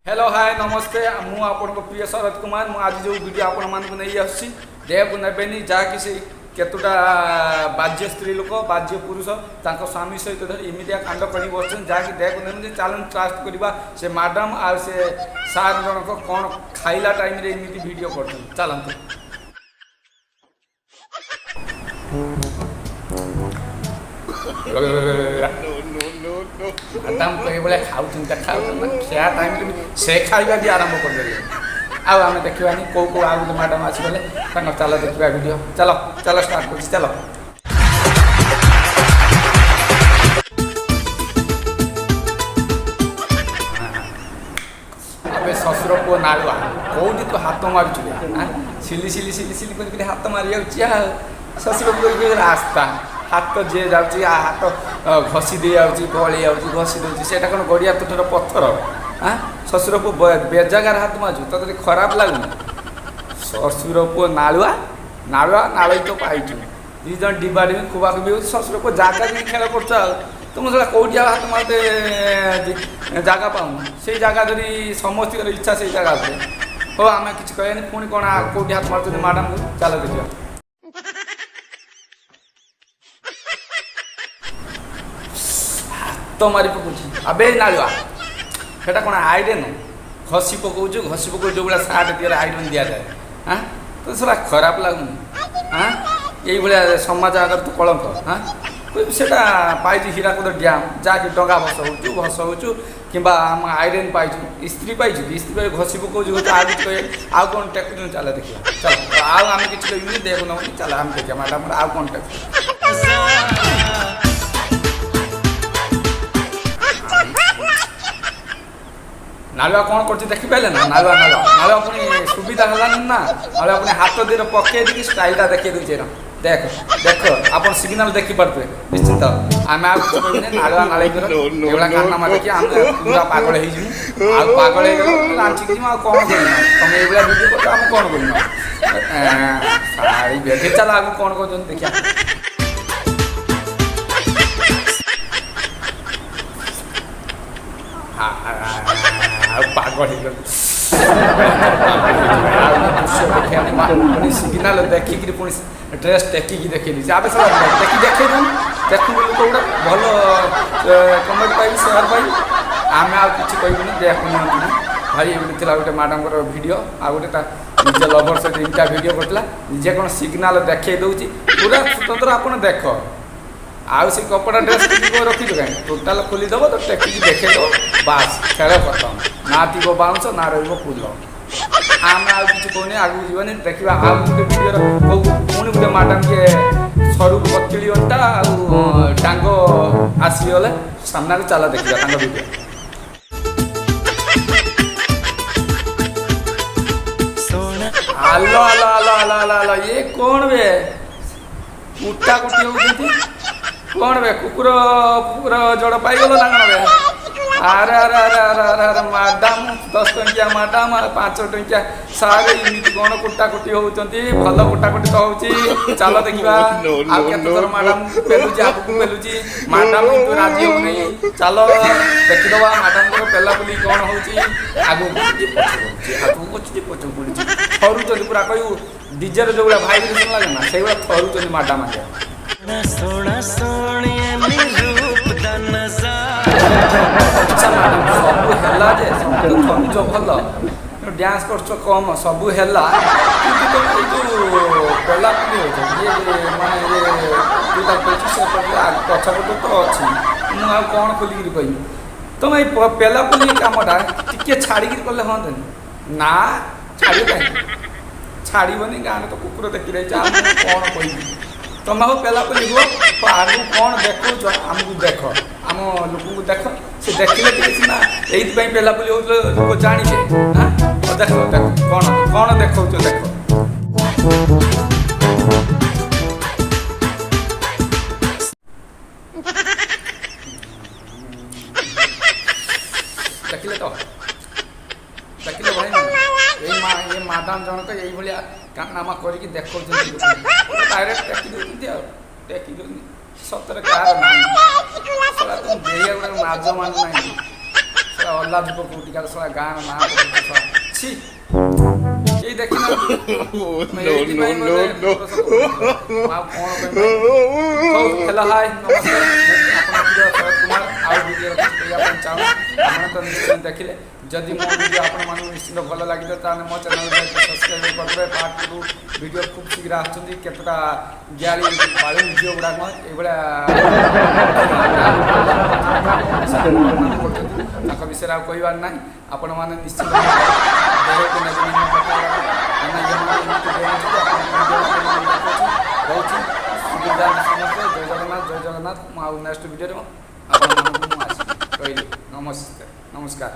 Hello, ହାଏ, ନମସ୍ତେ। ମୁଁ ଆପଣଙ୍କ ପ୍ରିୟ ଶରତ କୁମାର। ମୁଁ ଆଜି ଯେଉଁ ଭିଡ଼ିଓ ଆପଣମାନଙ୍କୁ ନେଇ ଆସୁଛି, ଦେହକୁ ନେବେନି। ଯାହାକି ସେ କେତୋଟା ବାଜ୍ୟ ସ୍ତ୍ରୀ ଲୋକ, ବାଜ୍ୟ ପୁରୁଷ ତାଙ୍କ ସ୍ୱାମୀ ସହିତ ଧରି ଏମିତିଆ କାଣ୍ଡ କରି ବସୁଛନ୍ତି, ଯାହାକି ଦେହକୁ ନେବେନି। ଚାଲନ୍ତୁ ଟ୍ରାଷ୍ଟ କରିବା, ସେ ମ୍ୟାଡ଼ାମ୍ ଆଉ ସେ ସାର୍ ଜଣକ କ'ଣ ଖାଇଲା ଟାଇମ୍ରେ ଏମିତି ଭିଡ଼ିଓ କରୁଛନ୍ତି। ଚାଲନ୍ତୁ। ମ୍ୟାଡ଼ାମ୍ ତ ଏଇଭଳିଆ ଖାଉଛନ୍ତି, ଖାଉଛନ୍ତି ନା, ଖିଆ ଟାଇମ୍ରେ ବି ସେ ଖାଇବା ବି ଆରମ୍ଭ କରିଦେଲେ। ଆଉ ଆମେ ଦେଖିବାନି କେଉଁ କେଉଁ ଆଉ ଗୋଟେ ମ୍ୟାଡ଼ାମ୍ ଆସିଗଲେ ତାଙ୍କ। ଚାଲ ଦେଖିବା ଭିଡ଼ିଓ। ଚାଲ ଚାଲ, ଷ୍ଟାର୍ଟ କରୁଛି, ଚାଲ। ଆବେ ଶ୍ୱଶୁର ପୁଅ ନାଳୁଆ, କେଉଁଠି ତୁ ହାତ ମାରୁଛୁ ବେ? ଆଁ? ସିଲି ସିଲି ସିଲି ସିଲି କରିକି ହାତ ମାରି ଯାଉଛି। ଆଉ ଶ୍ୱଶୁର ପୁଅ ରାସ୍ତା ହାତ ଯିଏ ଯାଉଛି, ଆ ହାତ ଘଷି ଦେଇଯାଉଛି, ଗଳି ଯାଉଛି, ଘଷି ଦେଉଛି। ସେଇଟା କ'ଣ ଗଡ଼ିଆ ତୁଠର ପଥର? ଆଁ, ଶ୍ୱଶୁର ପୁଅ ବେଜାଗାରେ ହାତ ମାରୁଛୁ, ତୋତେ ଖରାପ ଲାଗୁନି? ଶ୍ୱଶୁର ପୁଅ ନାଳୁଆ, ନାଳୁଆ ନାଳଇ ତ ପାଇଛୁ। ଦୁଇ ଜଣ ଡିବାଡିବି, ଖୁବାଖୁବି ହେଉଛି। ଶ୍ୱଶୁର ପୁଅ ଜାଗା ବି ଖେଳ କରୁଛ। ଆଉ ତୁମ ସେଟା କେଉଁଠି ଆଉ ହାତ ମାରିତେ ଜାଗା ପାଉନୁ? ସେଇ ଜାଗା ଯଦି ସମସ୍ତଙ୍କର ଇଚ୍ଛା ସେଇ ଜାଗା ଉପରେ। ହଉ, ଆମେ କିଛି କହିବାନି। ପୁଣି କ'ଣ କେଉଁଠି ହାତ ମାରୁଛନ୍ତି ମ୍ୟାଡ଼ାମକୁ, ଚାଲ ଦେଖିବା। ହାତ ମାରି ପକଉଛି। ଆବେ ନାଳୁଆ, ସେଟା କ'ଣ ଆଇରନ୍ ଘଷି ପକଉଛୁ? ଘଷି ପକଉଛୁ ଯେଉଁଭଳିଆ ସାର୍ଟ ଦିହରେ ଆଇରନ୍ ଦିଆଯାଏ। ହାଁ, ତ ସେଟା ଖରାପ ଲାଗୁନି? ହାଁ, ଏଇଭଳିଆ ସମାଜ ଆଗରେ ତୁ କଳଙ୍କ। ହାଁ, ସେଟା ପାଇଛୁ ହୀରାକୁଦ ଡ୍ୟାମ୍, ଯାହାକି ଡଙ୍ଗା ଭସଉଛୁ ଭସଉଛୁ, କିମ୍ବା ଆମ ଆଇରନ୍ ପାଇଛୁ, ଇସ୍ତ୍ରୀ ପାଇଛୁ କି? ଇସ୍ତ୍ରୀ ପାଇ ଘଷି ପକଉଛୁ। ଆଉ କିଛି କହିବେ, ଆଉ କ'ଣ ଟେକୁଛନ୍ତି, ଚାଲ ଦେଖିବା। ଚାଲ, ଆଉ ଆମେ କିଛି କହିବୁନି, ଦେହକୁ ନେବୁନି। ଚାଲ ଆମେ ଦେଖିବା ମ୍ୟାଡ଼ାମ୍ ଆଉ କ'ଣ ଟେକୁ। ନାଳୁଆ କ'ଣ କରୁଛି ଦେଖିପାରିଲେ ନା? ନାଳୁଆ ନାଳୁଆ ନାଳୁଆ। ପୁଣି ସୁବିଧା ହେଲାନି ନା, ନାଳୁଆ ପୁଣି ହାତ ଦିହରେ ପକେଇ ଦେଇକି ଷ୍ଟାଇଲଟା ଦେଖେଇ ଦେଉଛି। ଏଇଟା ଦେଖ ଦେଖ, ଆପଣ ସିଗ୍ନାଲ ଦେଖିପାରୁଥିବେ ନିଶ୍ଚିନ୍ତ। ଆମେ ଆଉ କିଛି କହିବୁନି। ନାଳୁଆ ନାଳେଇକର ଏଇଭଳିଆ କାରନାମା ଦେଖି ଆମେ ପୁରା ପାଗଳ ହେଇଯିବୁ। ଆଉ ପାଗଳ ହେଇଗଲେ ରାଞ୍ଚିକି ଯିବୁ। ଆଉ କ'ଣ କରିବୁ? ତମେ ଏଇଭଳିଆ ଭିଡ଼ିଓ କରୁଛ, ଆମେ କ'ଣ କରିବୁ? ଶାଢ଼ୀ ବେଗେ। ଚାଲ, ଆଗକୁ କ'ଣ କହୁଛନ୍ତି ଦେଖିବା। ଆଉ ପାଗଳ ହେଇଗଲୁ। ଦୃଶ୍ୟ ଦେଖିବା, ପୁଣି ସିଗ୍ନାଲ ଦେଖିକିରି ପୁଣି ଡ୍ରେସ୍ ଟେକିକି ଦେଖେଇ ଦେଇଛି। ଆବେ ଶଳା, ଦେଖି ଦେଖେଇ ଦଉନୁ। ଦେଖନ୍ତୁ ଲୋକ ଗୁଡ଼ା, ଭଲ କମେଣ୍ଟ ପାଇବି, ସେୟାର ପାଇବି। ଆମେ ଆଉ କିଛି କହିବୁନି, ଦେହକୁ ନିଅନ୍ତୁନି ଭାଇ। ଏମିତି ଥିଲା ଗୋଟେ ମ୍ୟାଡ଼ାମଙ୍କର ଭିଡ଼ିଓ। ଆଉ ଗୋଟେ ତା ନିଜ ଲଭର ସହିତ ଏମିତିଆ ଭିଡ଼ିଓ କରିଥିଲା। ନିଜେ କ'ଣ ସିଗ୍ନାଲ ଦେଖେଇ ଦେଉଛି ପୁରା ସ୍ୱତନ୍ତ୍ର। ଆପଣ ଦେଖ, ଆଉ ସେ କପଡ଼ା ଡ୍ରେସ୍ ରଖିଛୁ କାହିଁ? ଟୋଟାଲ ଖୋଲିଦେବ ତ, ଟେକିକି ଦେଖେଇଦେବ, ବାସ୍, ଖେଳ ଖତମ। ନା ଥିବ ବାଉଁଶ, ନା ରହିବ ଫୁଲ। ଆମେ ଆଉ କିଛି କହୁନି, ଆଗକୁ ଯିବନି। ଦେଖିବା ଆଉ ଗୋଟେ ଭିଡ଼ିଓର କୋଉ ପୁଣି ଗୋଟେ ମ୍ୟାଡ଼ାମ୍ କିଏ ସରୁ ପତିଳି ଅଣ୍ଟା ଆଉ ଡାଙ୍ଗ ଆସିଗଲେ ସାମ୍ନାକୁ। ଚାଲ ଦେଖିବା ତାଙ୍କ ଭିଡ଼ିଓ। ଆଲୋ ଆଲୋ ଆଲୋ ଆଲୋ ଆଲୋ ଆଲୋ, ଇଏ କ'ଣ ବେ? କୁଟା କୁଟି ହଉଛନ୍ତି କ'ଣ ବେ? କୁକୁର କୁକୁର ଜଡ଼ ପାଇଗଲ ନା କ'ଣ ବେ? ଆରେ ଆରେ ଆରେ ଆରେ ଆରେ ଆରେ, ମ୍ୟାଡ଼ାମ୍ 10 ଟଙ୍କିଆ ମ୍ୟାଡ଼ାମ୍ ଆଉ 5 ଟଙ୍କିଆ ସାର୍ ଏମିତି କ'ଣ କୁଟା କୁଟି ହଉଛନ୍ତି? ଭଲ କୁଟା କୁଟି ତ ହଉଛି। ଚାଲ ଦେଖିବା ଆଉ କେତେ ଥର ମ୍ୟାଡ଼ାମ୍ ପେଲୁଛି, ଆଗକୁ ପେଲୁଛି। ମ୍ୟାଡ଼ାମ୍ କିନ୍ତୁ ରାଜି ହଉନି। ଚାଲ ଦେଖିଦବା ମ୍ୟାଡ଼ାମଙ୍କର ପେଲାପୁଲି କ'ଣ ହଉଛି। ଆଗକୁ ପଡୁଛି, ପଛକୁ ପଡୁଛି, ଆଗକୁ ପଡୁଛି, ପଛକୁ ପଡୁଛି। ଥରୁଛନ୍ତି ପୁରା, କହିବୁ ଡିଜେରେ ଯୋଉ ଭଳିଆ ଭାଇବ୍ରେସନ୍ ଲାଗେ ନା, ସେଇଭଳିଆ ଥରୁଛନ୍ତି ମ୍ୟାଡ଼ାମ୍ ଆଜ୍ଞା। ਸੋਹਣਾ ਸੋਹਣਿਆ ਨੀ ਰੂਪ ਦਾ ਨਜ਼ਾਰਾ। ଆଚ୍ଛା ମ୍ୟାଡ଼ାମ୍, ସବୁ ହେଲା ଯେ, ସବୁ ତ ଥରୁଛ ଭଲ, ଡ୍ୟାନ୍ସ କରୁଛ କମ୍, ସବୁ ହେଲା, କିନ୍ତୁ ତମେ ଏଇ ଯୋଉ ପେଲାପୁଲି ହଉଛ, ଇଏ ମାନେ ଇଏ ତୁ ତାକୁ କହିଛୁ, ସେ ପଛପଟୁ ତ ଅଛି। ମୁଁ ଆଉ କ'ଣ ଖୋଲିକିରି କହିବି? ତମେ ଏଇ ପେଲାପୁଲି କାମଟା ଟିକେ ଛାଡ଼ିକିରି କଲେ ହୁଅନ୍ତାନି ନା? ଛାଡ଼ିବ କାହିଁକି? ଛାଡ଼ିବନି। ଗାଁରେ ତ କୁକୁର ଦେଖି ରହିଛି, ଆଉ ମୁଁ କ'ଣ କହିବି? ତମେ ହଉ ପେଲାପୁଲି ହୁଅ। ତ ଆଗକୁ କ'ଣ ଦେଖାଉଛ ଆମକୁ ଦେଖ, ଆମ ଲୋକଙ୍କୁ ଦେଖ। ସେ ଦେଖିଲେ ଟିକେ ସିନା ଏଇଥିପାଇଁ ପେଲାପୁଲି ହଉଥିଲେ ଲୋକ ଜାଣିବେ। ହାଁ, ଦେଖ ଦେଖ, କ'ଣ କ'ଣ ଦେଖାଉଛ ଦେଖ। ଦେଖିଲେ ତ, ଦେଖିଲେ ଭାଇ, ଏଇ ମା ଏ ମାଦାମ ଜଣକ ଏଇଭଳିଆ କାରନାମା କରିକି ଦେଖାଉଛନ୍ତି, ଡାଇରେକ୍ଟ ଟେକି ଦେଉଛନ୍ତି ଆଉ ଟେକି ଦେଉଛନ୍ତି। ସତରେ କାହାର ନାହିଁ। ଶଳା, ତୁମ ବେହିଆ ଗୁଡ଼ାକ ନାଜ ମାନୁ ନାହିଁ। ଶଳା ଅଲାଜୁକ କୋଉଠିକାର, ଶଳା ଗାଁ ନାଁ ପକଉଛ ଶଳା। ଛି, କେହି ଦେଖିନାହାନ୍ତି। ଏଇଥିପାଇଁ ବୋଧେ ମୁଁ ଆଉ କଣ କହିବି? ହଉ, ହେଲୋ, ହାଏ, ନମସ୍କାର। ମୁଁ ଆପଣଙ୍କ ପ୍ରିୟ ଶରତ କୁମାର। ଆଉ ଭିଡ଼ିଓ କିଛି କହିବା ପାଇଁ ଚାହୁଁନି। ଆପଣ ତ ନିଶ୍ଚୟ ଦେଖିଲେ। ଯଦି ମୋ ଭିଡ଼ିଓ ଆପଣମାନଙ୍କୁ ନିଶ୍ଚିତ ଭଲ ଲାଗିବ, ତାହେଲେ ମୋ ଚ୍ୟାନେଲ୍ ସବସ୍କ୍ରାଇବ୍ କରିଦେବେ। ପାର୍ଟ 2 ଭିଡ଼ିଓ ଖୁବ୍ ଶୀଘ୍ର ଆସୁଛନ୍ତି। କେତେଟା ଗିଆଳି ପାଳୁ ଝିଅ ଗୁଡ଼ାକ ଏଇଭଳିଆ କରୁଛନ୍ତି, ତାଙ୍କ ବିଷୟରେ ଆଉ କହିବାର ନାହିଁ। ଆପଣମାନେ ନିଶ୍ଚିତ ଦେହକୁ ନେବେନି ମୋ କଥା ଗୁଡ଼ାକ, କାହିଁକିନା ଯେଉଁମାନେ ଏମିତି ଡେଉଁଛନ୍ତି, ଆପଣଙ୍କ ଭିଡ଼ିଓ ମାଧ୍ୟମରେ ଦେଖାଉଛି। ରହୁଛି, ସୁବିଧା ସମସ୍ତେ। ଜୟ ଜଗନ୍ନାଥ, ଜୟ ଜଗନ୍ନାଥ। ମୁଁ ଆଉ ନେକ୍ସଟ ଭିଡ଼ିଓରେ ଆପଣମାନଙ୍କୁ ମୁଁ ଆସିବି। ରହିଲି, ନମସ୍ତେ, ନମସ୍କାର।